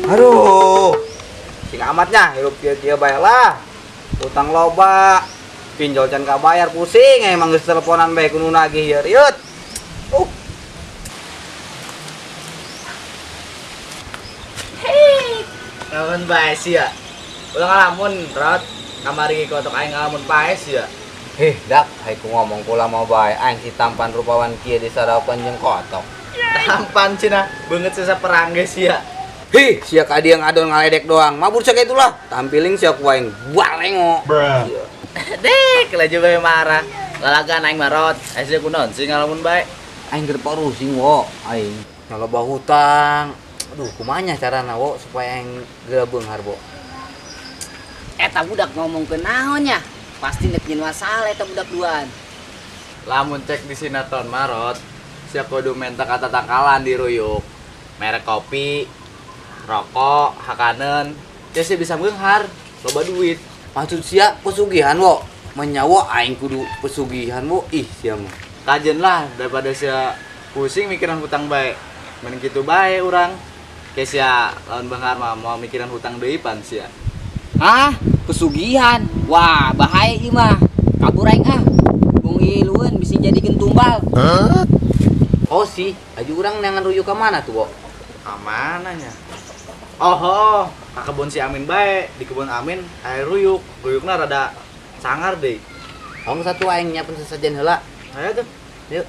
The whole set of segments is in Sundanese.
Aduh, sing amatnya hirup kieu-kieu bae lah. Utang loba, pinjol can kabayar, pusing emang geus teleponan bae ku nu nagih ieu rieut. Naon bae sia. Ulah ngalamun, Rot. Kamari kotok aing ngalamun pae sia. Heh, dak, hai ku ngomong kula mau bae aing si tampan rupawan kieu disarapan jeung kotok. Tampan cenah, beungeut sesa perang ge sia. Hih, sia ka dia ngadon ngaledek doang. Mabur sia itulah. Tampiling sia ku aing balengo. Dek, laju bae marah. Lalagan aing mah, Rot. Aya sia kunaon sih ngalamun bae? Aing keur pusing wo, aing loba hutang. Aduh, kumanya carana wo supaya aing geura beunghar bo. Eta budak ngomong ke naon nya? Pasti nek nyeun masalah eta budak duaan. Lamun cek di sinetron mah, Rot, sia kudu menta kata tangkalan diruyuk. Merek kopi, rokok, hakanen, ya sia bisa beunghar, loba duit. Maksud sia pesugihan wo? Menyawa aing kudu pesugihan wo? Ih, sia mah. Kajen lah daripada sia pusing mikiran hutang bae. Mending kitu bae urang. Ke sia lawan beunghar mah mau mikiran hutang deui pan sia. Hah? Pesugihan? Wah, bahaya ieu mah. Kabur aing ah. Bung ilueun bisa jadikeun tumbal. Hah? Oh sih, aju urang neangan ruyuk ka mana tuh, Wo? Ka mana nya? Oh, ka kebun si Amin bae. Di kebun Amin aya ruyuk. Ruyukna rada sangar deui. Hong satu aing nyiapin sesajen heula. Ayo tuh. Yuk.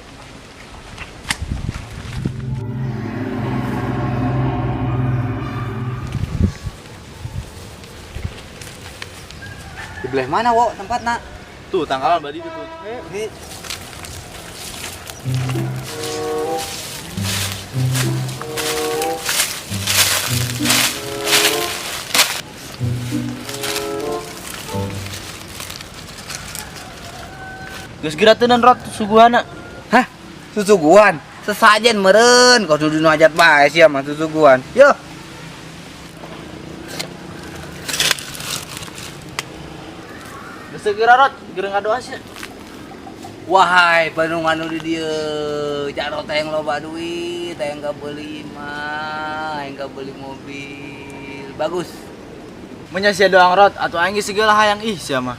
Di belah mana, Wo, tempatna? Tuh, tangkalan badi itu tuh. Ayo. Geus geura teunan, Rot, suguhana. Hah? Susuguhan? Sesajen meureun, kos nu dinu hajat bae sia mah susuguhan. Yo. Geus geura, Rot, geura ngadoa sia. Wahai penunggu anu di dieu, Jarot teh yang loba duit, teh yang kabeuli imah, yang kabeuli mobil. Bagus. Mun sia doang, Rot, atuh aing geus segala hayang ih sia mah.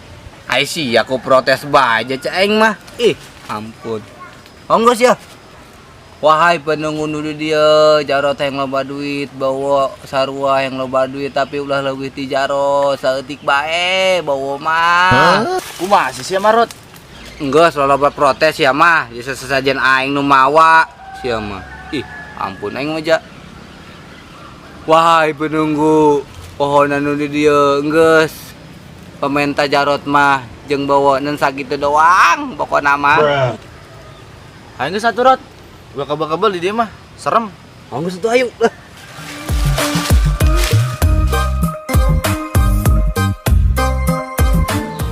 Ai sia aku protes bae cek aing mah. Ih, ampun. Monggo sia. Wahai penunggu nu di dieu, Jarot yang loba duit, bawa sarua yang loba duit tapi ulah leuwih ti Jarot, saeutik bae bawa mah. Hah? Kumaha sih sia mah, Rot? Enggeus loba protes sia mah, geus sesajen aing nu mawa sia mah. Ih, ampun aing mah ja. Wahai penunggu pohon anu di dieu, enggeus pementa Jarot mah jeung bawa nen sakitu doang pokona mah. Aing geus satu, Rot. Gua kebel-kebel di dieu mah, serem. Oh, geus atuh ayo. Lah.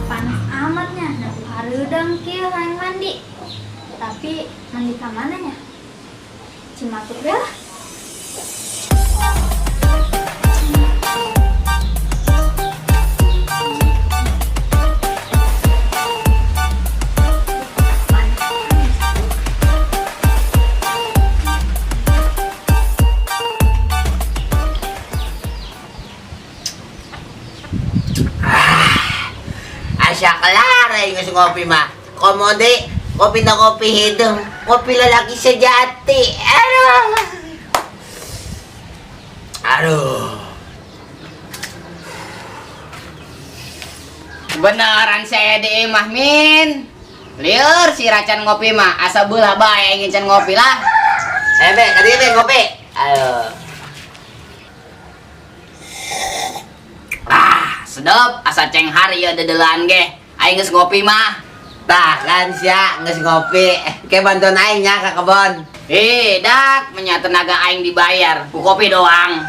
Panas amatnya, nah hareudang kieu hayang mandi. Tapi mandi ka mana nya? Cimatuk deh lah. Asa kelar aing geus ngopi mah. Komode kopi na kopi hidung, kopi lelaki sejati. Aduh. Aduh. Beneran saya di mah min. Lieur si racan ngopi mah, asa belah bae aing can ngopi lah. Be, kadieu be ngopi. Ayo. Ah, sedep asa cenghar ieu dedelan ge. Aing geus ngopi mah. Tah kan sia geus ngopi. Ke bantuan aing nya ka kebon. Dak, menya tenaga aing dibayar ku kopi doang.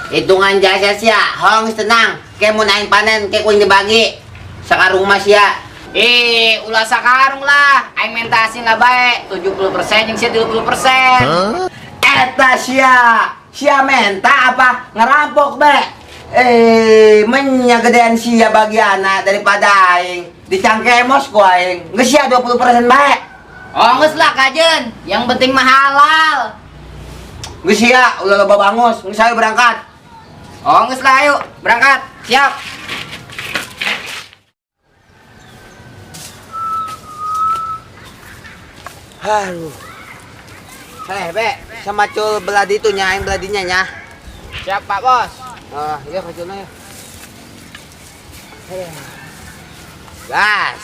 Hitungan jasa sia, hong tenang. Ke mun aing panen ke ku dibagi. Sakarung mah sia. Eh, ulah sakarung lah. Aing menta hasil lah bae. 70% jeung sia 30%. Huh? Eta sia. Sia menta apa ngerampok be? Eh, menyagedean sia bagiana daripada aing. Dicangkemos ku aing. Geus sia 20% bae. Oh, geus lah kajen. Yang penting mah halal. Geus sia, ulah loba bangus. Geus ayo berangkat. Oh, geus lah ayo berangkat. Siap. Aduh. Heh, be, sama cul beladi itu nya, aing beladinya nya. Siap, Pak Bos. Ah, iya kaculna ya. Gas.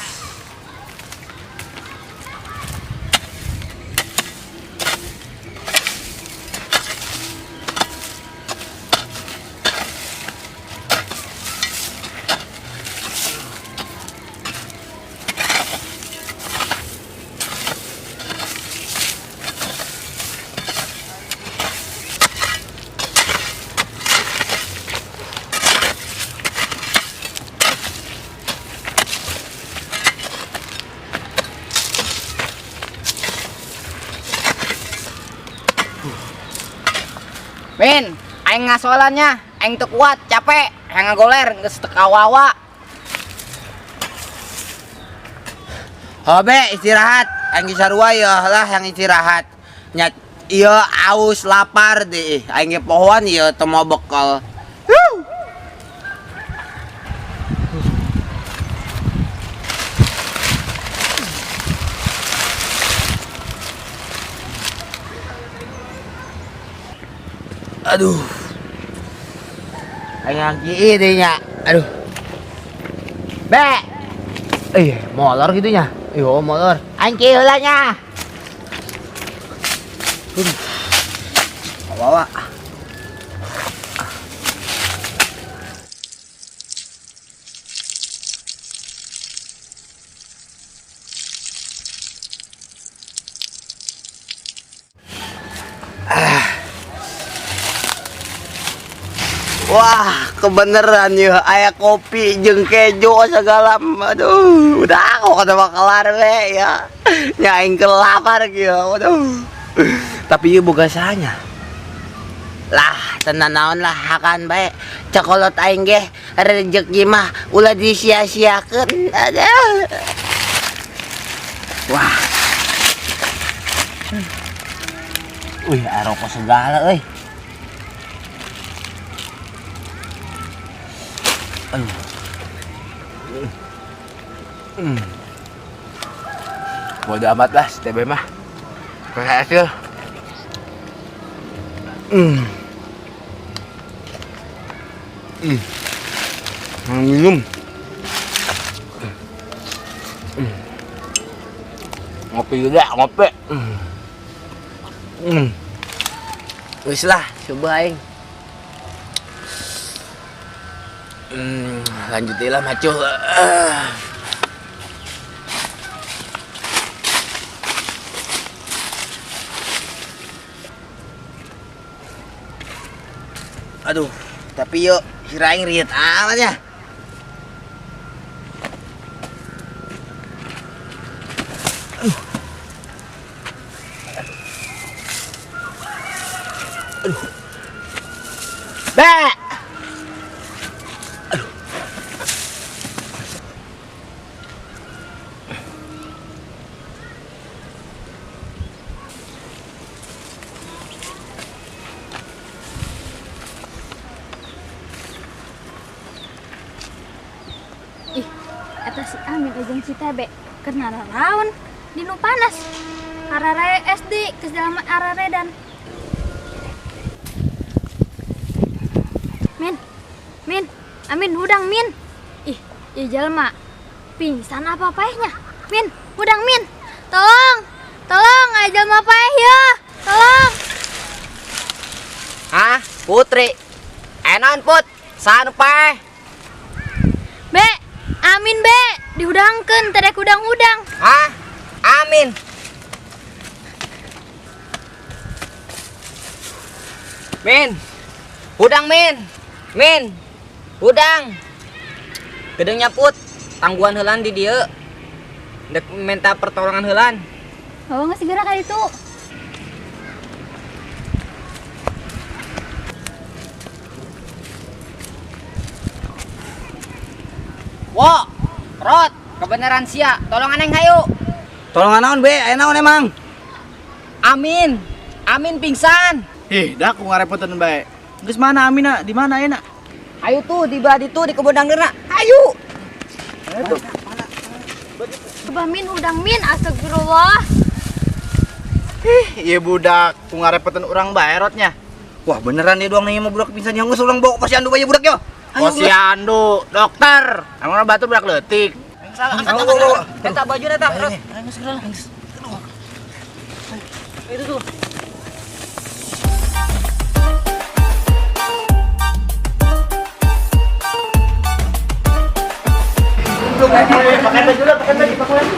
Min, aing ngasolannya, aing teu kuat, capek, hayang ngagoler, geus teu kawawa. Hobe istirahat, aing geus sarua ya lah yang istirahat. Nya ieu aus lapar deh, aing ge pohoan ieu teu mau bekal. Aduh. Aing kieu deui nya. Aduh. Be. Molor gitu nya. Yo molor. Aing kieu heula nya. Bawa. Wah, kebeneran ya, aya kopi jeung kejo segala. Aduh, udah aku kata kelar we ya. Nya aing kelapar kieu. Aduh. Tapi ieu boga sahanya. Lah, tenan naon lah hakan bae. Cokolot aing ge rejeki mah ulah disia-siakeun. Aduh. Wah. Wih, rokok segala euy. Aduh. Bodo amat lah si TB mah. Kayak hasil. Minum. Ngopi juga, ngopi. Wis lah, coba aing. Lanjut lah maco. Aduh, tapi yuk si Raing riet amat ya. Aduh. Aduh. Be. Aduh. Ih, eta si Amin jeung si Tebe keur naraon di nu panas. Arare SD geus jalma araredan. Min, Min, Amin hudang Min. Ih, ieu jalma pingsan apa paehnya? Min, hudang Min. Tolong, tolong aya jalma paeh ya. Tolong. Hah, Putri. Enon Put, saha nu paeh? Be, Amin be, dihudangkeun teu rek hudang-hudang. Hah? Amin. Min. Hudang Min. Min. Hudang. Gedeng nyaput, tangguhan heulan di dieu. Dek minta pertolongan heulan. Oh, nggak segera kali itu. Wo, Rot, kebenaran sia, tolong aneng hayu. Tolongan naon be, aya naon emang? Amin. Amin pingsan. Ih, dah aku ngarepotan bae. Geus mana Amina? Di mana enak? Ayo tuh di badi tuh di kebun dangderna. Ayo. Coba Min, udang Min, astagfirullah. Ih, ieu budak ku ngarepotan urang bae rotnya. Wah, beneran dia doang nih mau budak pingsan yang geus urang bawa ke posyandu bae budak yo. Posyandu, dokter. Emang batu budak leutik. Eta baju eta, Rot. Itu tuh. Pakai baju lah, pakai baju, pakai baju.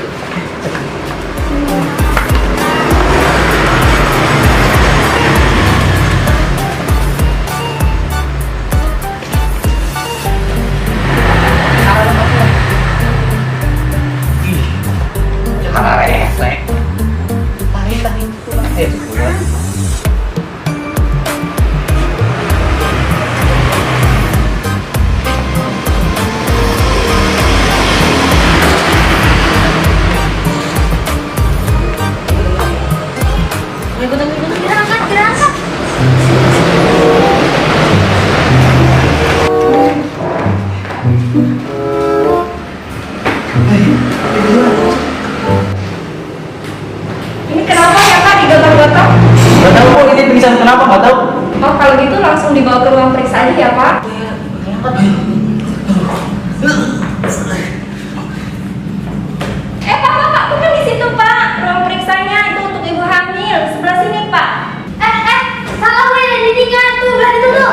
Gerangkat, gerangkat. Ini kenapa ya Pak digotong-gotong? Gak tahu kok ini pingsan kenapa, gak tahu. Oh kalau gitu langsung dibawa ke ruang periksa aja ya Pak. Pak, Pak, bukan di situ Pak. Ruang periksanya itu untuk ibu hamil. Sebelah sini Pak. Salah gue di tiga tuh, belah itu tuh.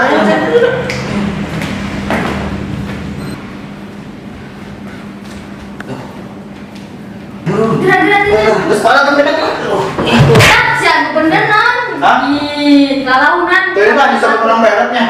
Gerak-gerak ini. Terus mana tuh beda? Tak, siapa bener non? Hah? Ih, lalaunan. Tuh ini Pak, bisa kurang beratnya.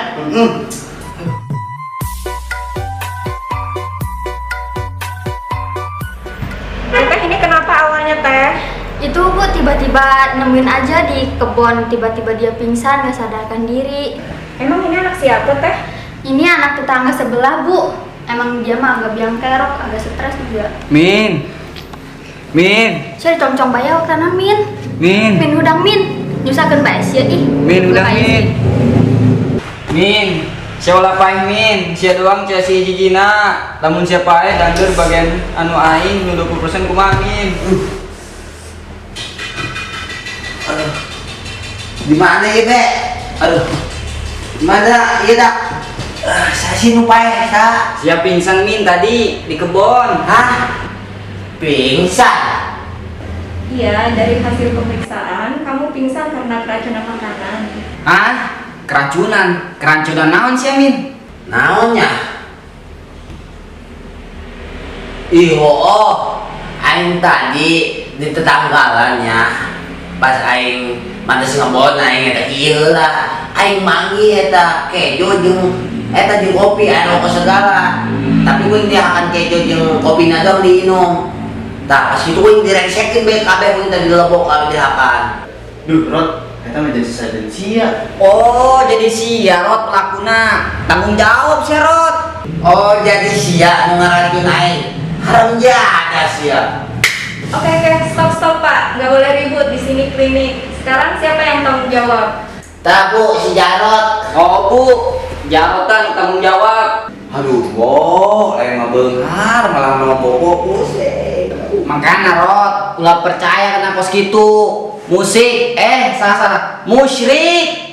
Teh ini kenapa awalnya Teh? Itu Bu tiba-tiba nemuin aja di kebun, tiba-tiba dia pingsan, nggak sadarkan diri. Emang ini anak siapa Teh? Ini anak tetangga sebelah Bu. Emang dia mah agak biang kerok, agak stres juga. Min. Min. Saya dicongcong bayar karena Min. Min. Min hudang Min. Nyusahkeun bae sia ih. Min hudang Min. Min, sia ulah paeh Min, sia doang sia si jijina. Lamun sia paeh dangdeur bagian anu aing nu 20% kumaha Min. Aduh. Di mana ya, Be? Aduh. Di mana ieu dak? Saya sih nu paeh sa. Sia pingsan Min tadi di kebon. Hah? Pingsan? Iya, dari hasil pemeriksaan kamu pingsan karena keracunan makanan. Hah? Keracunan? Keracunan naon sih Min? Naonnya? Ih, oh, aing tadi di tetanggalannya pas aing mantas ngebon aing eta kieu lah. Aing manggih eta kejo jeung eta jeung kopi anu segala. Tapi kuing dia akan kejo jeung kopina doang diinum. Tah, pas itu kuing direngsekin bae kabeh kuing tadi dilebok kabeh dihakan. Duh, Rot, eta mah jadi sajen sia. Oh, jadi sia Rot pelakuna. Tanggung jawab sia Rot. Oh, jadi sia nu ngaracun aing. Haram jadah sia. Oke, stop Pak. Nggak boleh ribut di sini klinik. Sekarang siapa yang tanggung jawab? Tah, Bu, si Jarot. Oh, Bu, Jarotan tanggung jawab. Aduh, bo, lain mah beunghar malah nama bobo pusing. Makana Rot, ulah percaya kena kos gitu. Musik, salah. Musyrik.